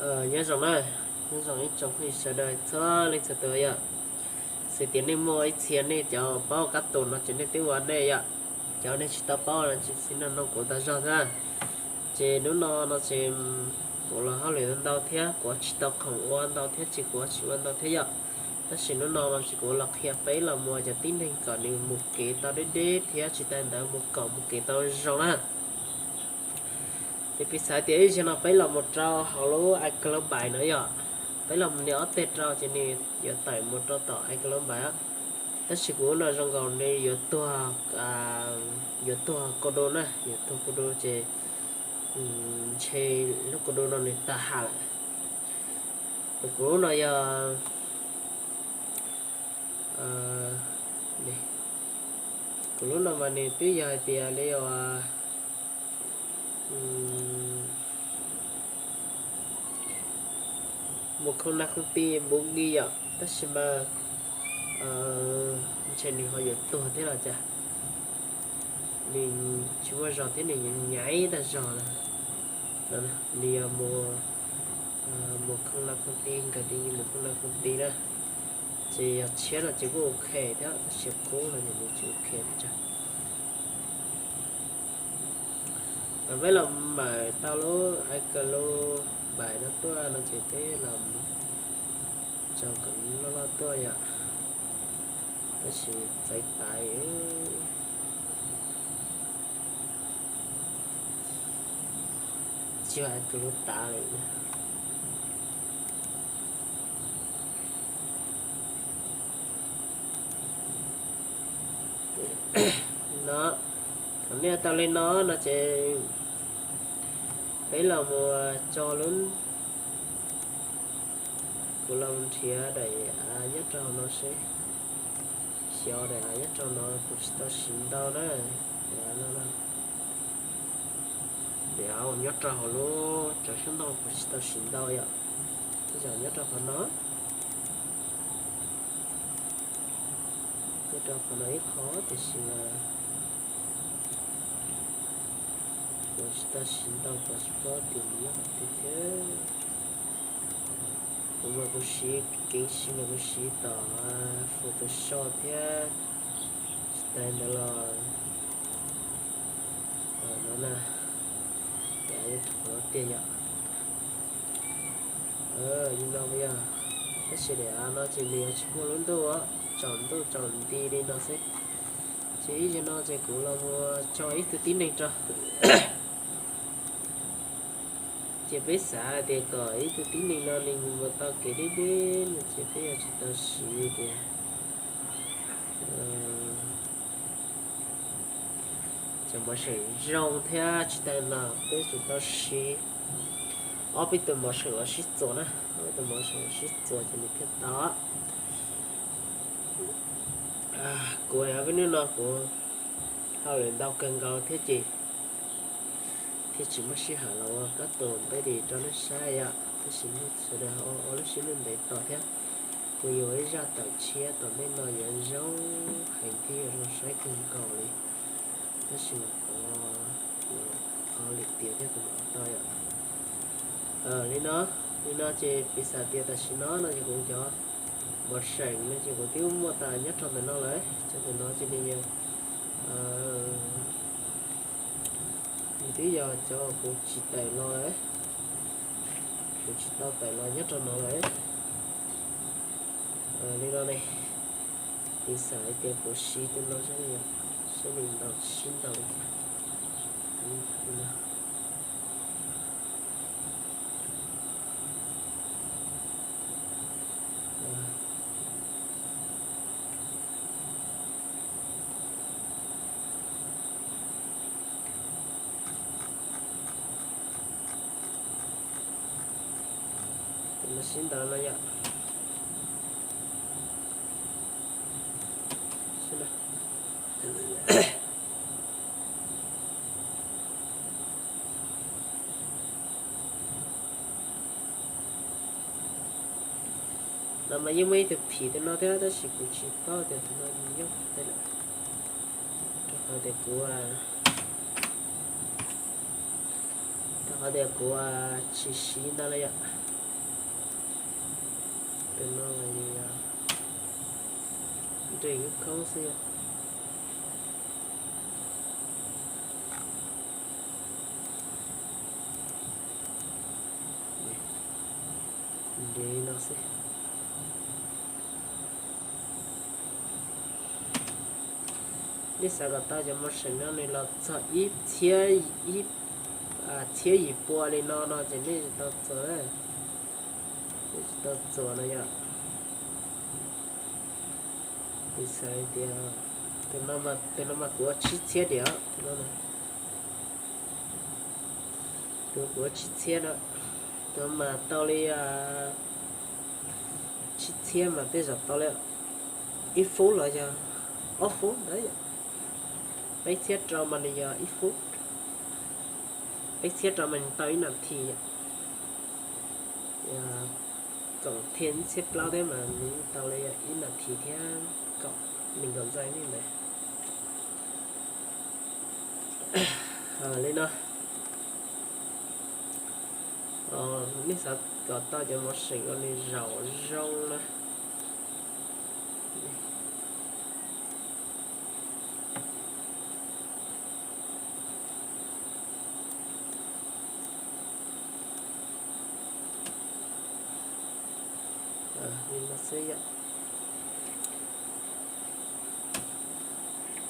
Nyob zoo na, nyob zoo ib tsoom phooj ywg sawv daws txhua leej txhua tus yom. Xws tias nej muaj ib txhia nej cov paub kab tus no ces nej twb ua nej yom. Cov nej tsis tau paub no tsis xij no nug kuv tau zog na. Ces hnub no no ces kuv los hauj lwm ntau thiab kuv tsis tau khoom ua ntau thiab ces kuv tsis ua ntau thiab yom. Tab sis hnub no no ces kuv los qhia peb los mus cov tib neeg kom nws mus kev tau deb deb thiab tsis tas ntawd mus kom mus kev tau zoo na. Ces piv xav tias ib zaug no peb los mus rau hauv lub iClone Buy no yom. Peb los mus nias ob teg rau ces nws yuav tawm mus rau tom iClone Buy. Tab sis kuv no zoo nkaus nws yuav tuag, yuav tuag Chrome na, yuav tuag Chrome ces ntshe lub Chrome no nws tag ham lawm. Kuv lub no yog, kuv lub no mas nws twb yog hais tias li mus khoom na khoom ti npuv nki yom, tab sis mas ntshe nws ho yuav tuag thiab los cas. Nws tsis muaj zog thiab nws nyaiv tag zog na. Nws yog mus, mus khoom na khoom ti, nkawd tias mus khoom na khoom ti na. Ces yog tshiab no ces kuj ok thiab tab sis qub no ces nws tsis ok pes tsawg. Peb los mam tau lub iClone Buy no tuaj no ces peb los tso kom loj loj tuaj yom. Tab sis txawv tas, tsis yog iClone tav lawm. No, thaum nej tau li no no ces peb los mus tso lub, kuv los nrhiav daim av nyob rau hauv no seb. Xyov daim av nyob rau no kuv tsis tau siv ntau na. Daim av no, daim av uas nyob rau hauv lub cov xyoob ntoo kuv tsis tau siv ntau yom. Tej zaum nyob rau qhov no, nyob rau qhov no ib qho tiam sis mas kuv tsis tau siv ntau, kuv tsis paub tias nws nyob qhov twg thiab. Kuv mas kuv siv, kev siv mas kuv siv tom Photoshop thiab, tsis tas ntawd los no na, daim av nyob rau qhov no tiag yom. Li no yog, tab sis daim av no ces nws yuav tsis muaj lub ntuj tsaus ntuj tsaus nti li no xwb. Ces ib zaug no ces kuv los mus tso ib tug tib neeg rau. Ces peb xav hais tias kom ib tug tib neeg no nws mus tau kev deb deb no ces peb yuav tsum tau siv tias cov mos seem zoo thiab tsis tas no peb yuav tsum tau siv ob peb tug mos seem los sib txuas na, ob peb tug mos seem los sib txuas ces nws thiaj tau. Kuv peb hnub no kuv hauj lwm ntau kawg nkaus thiab ces thiaj tsis muaj sij hawm los ua kab tus peb dim rau nej saib yom, tab sis nej sawv daws ua lub siab ntev tos thiab. Kuv yuav ua ib zaj tawm tshiab tom ntej no yuav zoo heev thiab yuav zoo saib kawg nkaus li, tab sis mas kuv qhov lwm tiam thiab kuv mam ua tau yom. Li no, li no ces piv xam tias tam sim no no ces kuv cov mos seem no ces kuv twb muaj tas nyob rau ntawm no lawm, cov ntawm no ces nws yog, nws twb yog cov kuv tsis tawm los lawm, kuv tsis tau tawm los nyob rau no lawm. Li no ne, piv xam hais tias kuv siv tus no saib, saib nws ntau tsis sib ntau li cas. Tus no sib ntau no yom. No mas yeej muaj ib tug phim tus no thiab tab sis kuv tsis paub tias tus no nyob qhov twg lawm, rau qhov tias kuv, Rau qhov tias kuv tsis siv ntau li yom. Tus no mas nres khoob xwb yom. Nres no xwb. Nej xav kom tau cov motion no nws los txog ib txhiab, ib txhiab yim pua li no no ces nej tsis tau txuas na. Nej tsis tau txuas no yom. Kuv xav tias tus no mas kuv ua tsib txhiab diam no. Tus kuv ua tsib txhiab no, tus mas tau li tsib txhiab mas tej zaum tau li ib fub los yog ob fub ntawd. Peb txhiab rau mas nws yog ib fub, peb txhiab rau mas nws tau ib nas this yom. Koom thiab txhiab plaub thiab mas nws tau li ib nas this thiab kaum, nees nkaum ntxaij li ntawd. Li no, nej xav kom tau cov motion uas nws zaum zoo na. Li no xwb yom.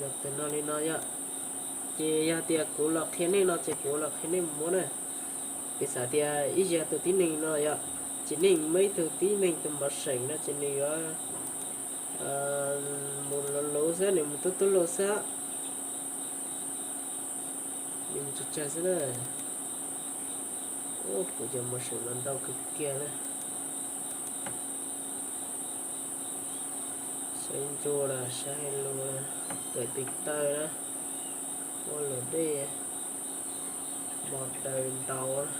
Yog tus no li no yom. Ces yog tias kuv los qhia nej no ces kuv los qhia nej mus muab na. Piv xam tias ib zaug tus tib neeg no yom, ces nej muab ib tug tib neeg tus motion no ces nws yuav mus luv luv xwb, nws mus tub tub luv xwb. Nws mus tsawg tsawg xwb na. Kuv cov motion no ntau kawg kiag na. Saib ncuaj los saib hais lus, tawm tes taw na, ua luam dej, mos daws ntaus,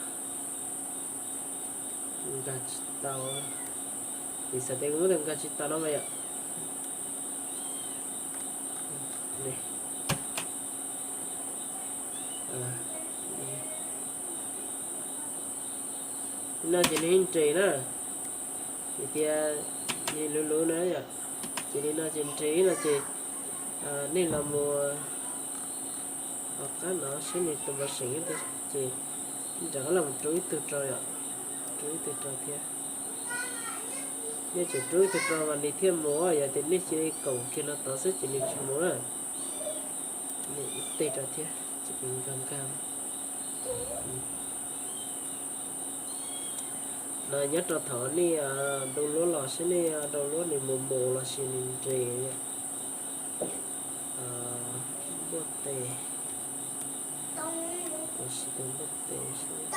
nkag tsis tau. Piv xam tias kuv muab tus nkag tsis tau no mas yom. No ces nws nres na, vim tias nws luv luv na yom. Ces li no ces nres no ces nej los mus hauv qab no saib nws tus motion, ces rov qab los rub ib tug rau yom, rub ib tug rau thiab. Nej tsum rub ib tug rau mas nws thiaj mus, yog tias nej cia li koom kiag no tod xwb ces nws tsis mus na. Nws ib teg rau thiab ces nws nkag nkag. No nyob rau thaum nej download los saib, nej download nws mus mus los sis nws nres. Npuaj tes, tab sis tus npuaj tes saib.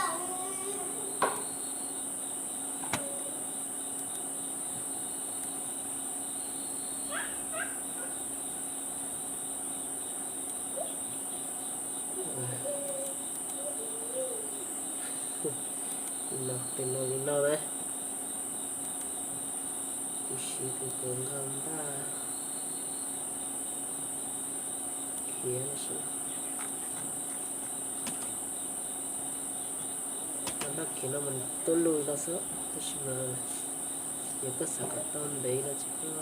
Tus no li no na. Kuv siv tus puas nqa ntaj khiav no xwb. Nqa ntaj khiav no mas tuaj lug no xwb, tab sis mas yog koj xav kom tau ntev no ces koj,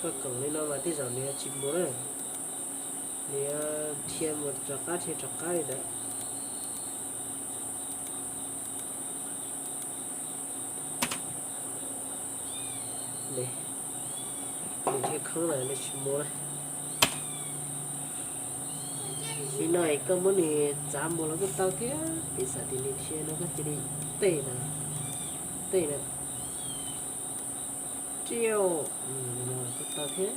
koj koom li no mas tej zaum nws yuav tsis mus na. Nws yuav dhia mus rov qab dhia rov qab li ntawd. Nws dhia khoob lawm nws tsis mus na. Li no es koj muab nws txav mus los kuj tau thiab, piv xam tias nws dhia no koj cia li tej na, tej na, riau, kuj tau thiab.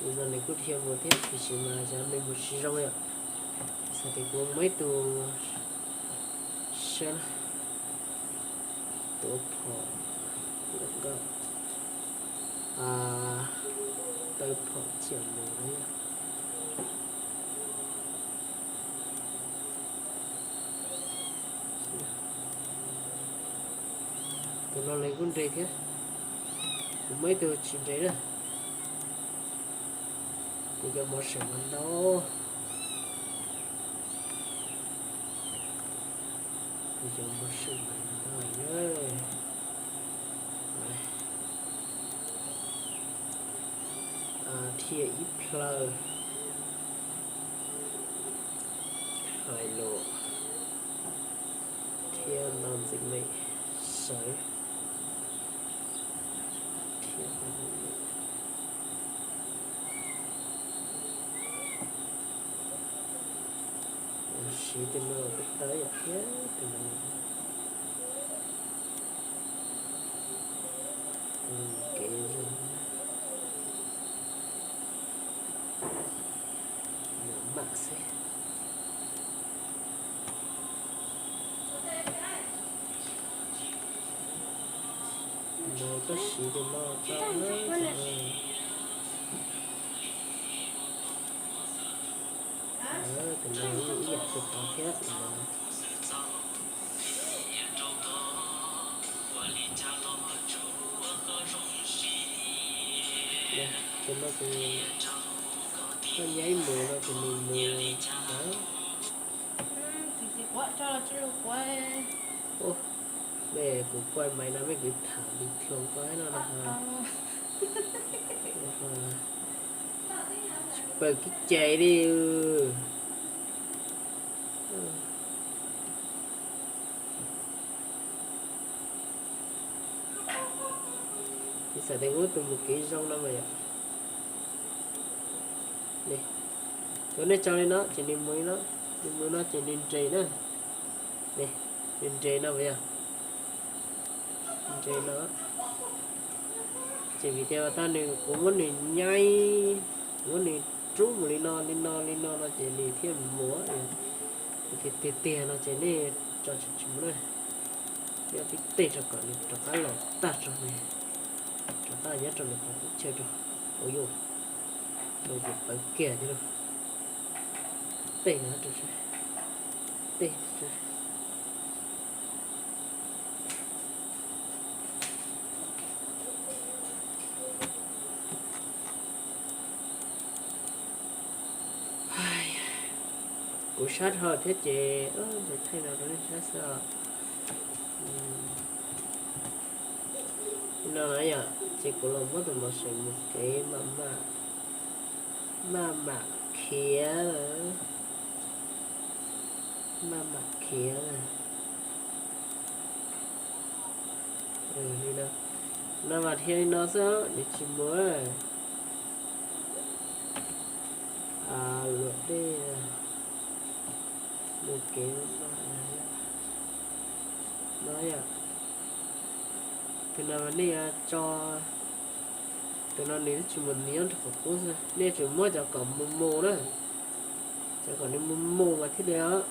Li no nws kuj dhia mus thiab tiam sis mas xyov nws mus tsis zoo yom. Xav tias kuv muab ib tug saib na, tuav phom, taw phom ciam mus na yom. Los leej kuj nres thiab, kuv muaj ib tug tsis nres na. Kuv cov mov seem mas ntau, kuv cov mov seem mas ntau na. Dhia ib plhaw, hais lus, dhia ntau ntxiv me, sawv, dhia ntau me. Siv tus no peb tawb yam thiab tus no. Kev zoo mam xwb. No koj siv tus no tau. Tus no ib yam tus tod thiab tus no. Tus no ces koj nyaib mus no ces nws mus ntawd. Mej kuv kuaj maiv no mej kuv tham li thoo koj no na. Tsis paws kiv cai li. Piv xam tias kuv tus mus kev zoo no mas yom. Thaum nej tso li no ces nws mus li no, nws mus no ces nws nres na. Nws nres no mas yog nres no. Ces vim tias tag nws kuv muab nws nyaib, kuv muab nws rub mus li no li no li no no ces nws thiaj mus. Tiag tiag no ces nej tso tsis tsis mus na. Nyob tib teg rau kom nws rov qab los tag tso, rov qab nyob rau nws qhov teb chaws rau. Ua yuj, no ces pawv kiag thiab lauj. Tej no rau seb, tej Kuv sab dhau thiab ces ntawd thaij no rau nej saib xwb os. No na yom, ces kuv los muab tus mos seem mus kev maj mam, maj mam khiav, maj mam khiav. Li no, no mas dhia li no xwb, nws tsis mus. Luam dej, mus kev no yom. Tus no nej tso, tus no nws twb tsis mus, nws nyob rau qhov qub xwb, nej tsum muab cov kom mus mus na, cov kom nws mus mus mas thiaj li os.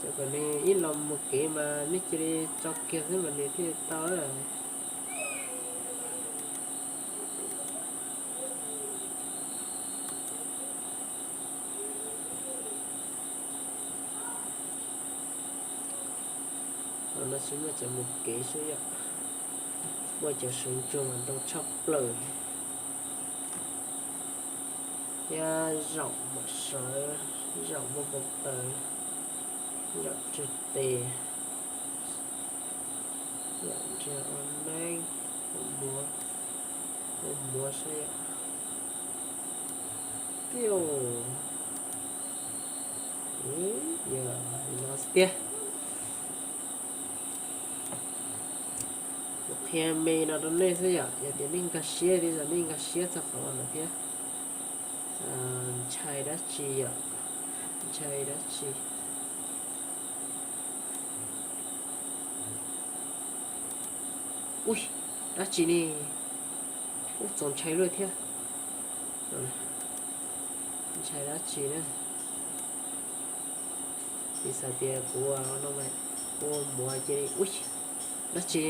Cov kom nws ib los mus kev mas nej cia li tso kiag xwb mas nws thiaj li tau. No tsis muaj cov mus kev xwb yom, muaj cov sawv ntsuag mas ntau tshaj plaws. Thiab zaum mam sawv, zaum muaj npau taws, zaum tswg tes, zaum nrhiav ua neeb, ua muav, ua muav saib yom. Piu, yog li no xwb tiag. Kuv qhia me no rau nej xwb yom, yog tias nej nkag siab, tej zaum nej nkag siab txog qhov no thiab. Ntshai dab tsi yom? Ntshai dab tsi? Ui, dab tsi ne? Ub, txaus ntshai luaj thiab. Ntshai dab tsi na? Piv xam tias kuv ua no, kuv ua muav cia li, ui, dab tsi?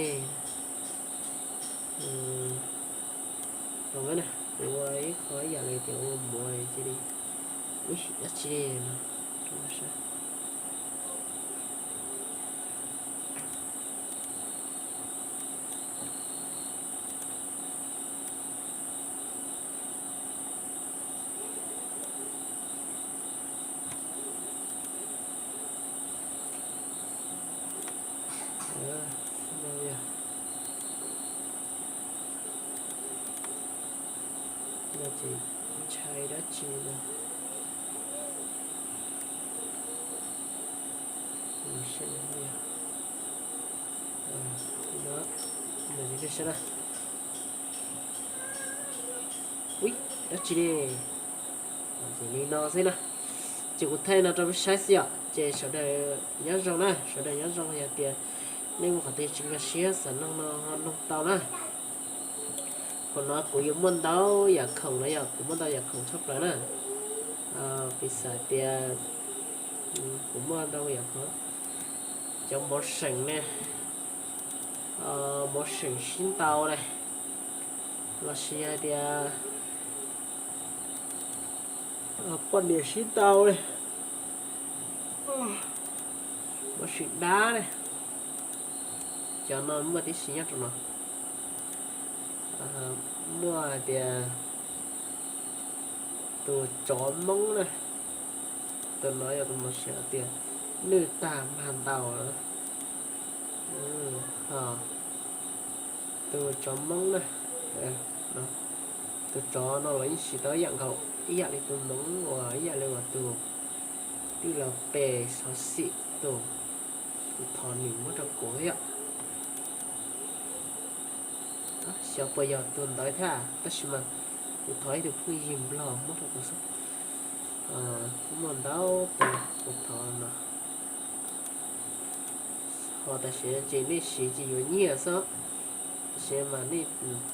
Kuv ua ib qho ib yam li tias ua muav cia li, ui, dab tsi no? Rau sab, No yog, no ces ntshai dab tsi no. Saib na, ui, dab tsi ne? Ces li no xwb na. Ces kuv thaij no rau peb saib xwb yom. Ces sawv daws nyob zoo na, sawv daws nyob zoo, yog tias nej muaj qhov twg tsis nkag siab xav noog no ho noog tau na. Qhov no kuv yuav muaj ntau yam khoom na, yog kuv muaj ntau yam khoom tshaj plaws na. Piv xam tias kuv muaj ntau yam khoom, cov mov seem ne, mov seem sib ntaus ne, los sis hais tias poj niam sib ntaus ne, mov seem dab ne, cov no muaj tib si nyob rau no. Muaj hais tias tus tsov Hmoob na, tus no yog tus mos seem hais tias nwj tag mag ntaus. Tus tsov Hmoob na, tus tsov no los yeej siv tau ib yam nkaus, ib yam li tus Hmoob uas ib yam li uas tus tij laug Pes Xov Xim tus, kuv thov nws muab rau kuv thiab. Xyov puas yog tus ntawd thiab, tab sis mas kuv thov ib tug phooj ywg Nplog muab rau kuv xwb. Kuv muaj ntau tus kuv thov no. Ho tam sim no ces nej siv ces yuav nyiaj xwb, tab sis mas nej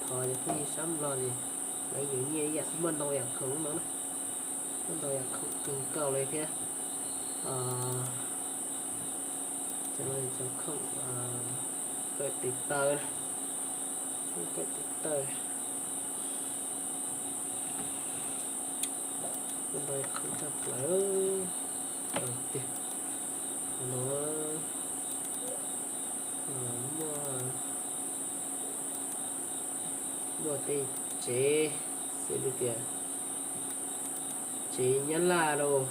thov cov phooj ywg sab Nplog ces lawv yuav nyiaj ib yam. Muaj ntau yam khoom no na, muaj ntau yam khoom kawg nkaus li thiab. Cov no cov khoom kawm tes taw, kawm tes taw. Muaj ntau yam khoom tshaj plaws tiag. No muaj, muaj tej tsev xws li tias tsev Nyab Laj los,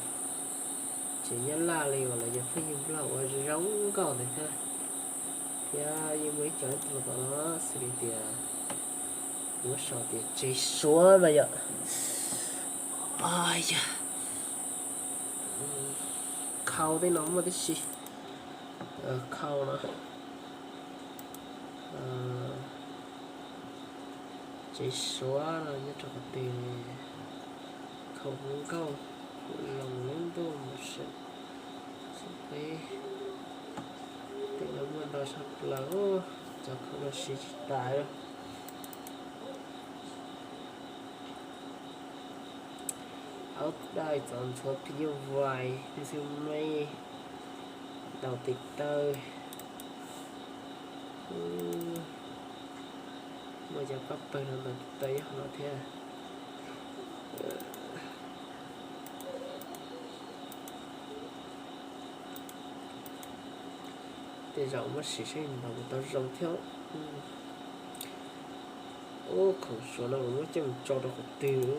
tsev Nyab Laj li uas lawv cov phooj ywg Nplog ua zoo nkauj ntawd thiab. Thiab yeej muaj ib co ib tug tom no xws li tias, kuv sau tias tsev Suav mas yom. Yog khau tej no muaj tib si, khau no, tsev Suav no nyob rau qhov twg, khau nkauj, loos lub ntuj mus seem, xub peb, tej no muaj ntau tshaj plaws, cov khau no siv tsis tas li. Aub daim txov ntxhuav phim nyuj vais, ntxwg me, ntaus tes taw. Muaj cov pab pawg no ntaus tes taw nyob hauv no thiab. Tej zaum muab siv saib ntaus puas tau zoo thiab. Ub, khoom Suav no kuv muab coj mus tso rau qhov twg?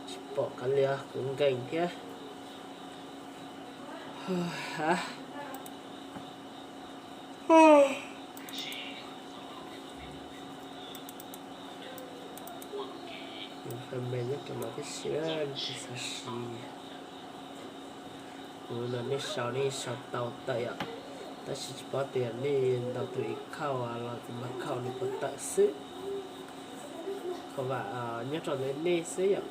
Tsis pom qab li, kuv nkees thiab. Fab me nyob rau no tib si, tsis xav siv. Kuv no nej sau nej sau tau tawm yom, tab sis tsis paub tias nej ntaus tus ib khau los tus npawg khau nws puas tawm xwb. Qhov vam nyob rau ntawm nej xwb yom.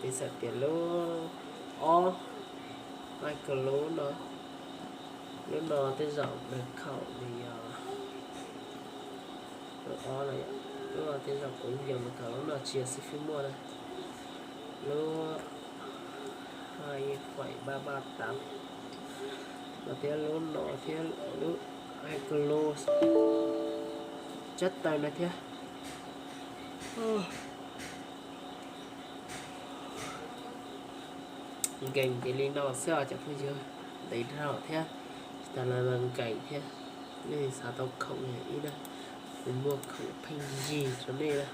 Piv xam tias lub ob, micro lub no, lub no tej zaum npawg khau nws yog lub ob no, lub no tej zaum kuv nco npawg khau lub no tsis yog xib fwb muaj na. Lub hai phẩy ba ba tám no thiab lub no thiab lub hai klo tsab taw no thiab. Nkees ces li no xwb os cov phooj ywg, ntev dhau thiab, tsis tas li no nkees thiab. Nej xav tau khoom ib na, kuv muaj khoom pheej yig rau nej na.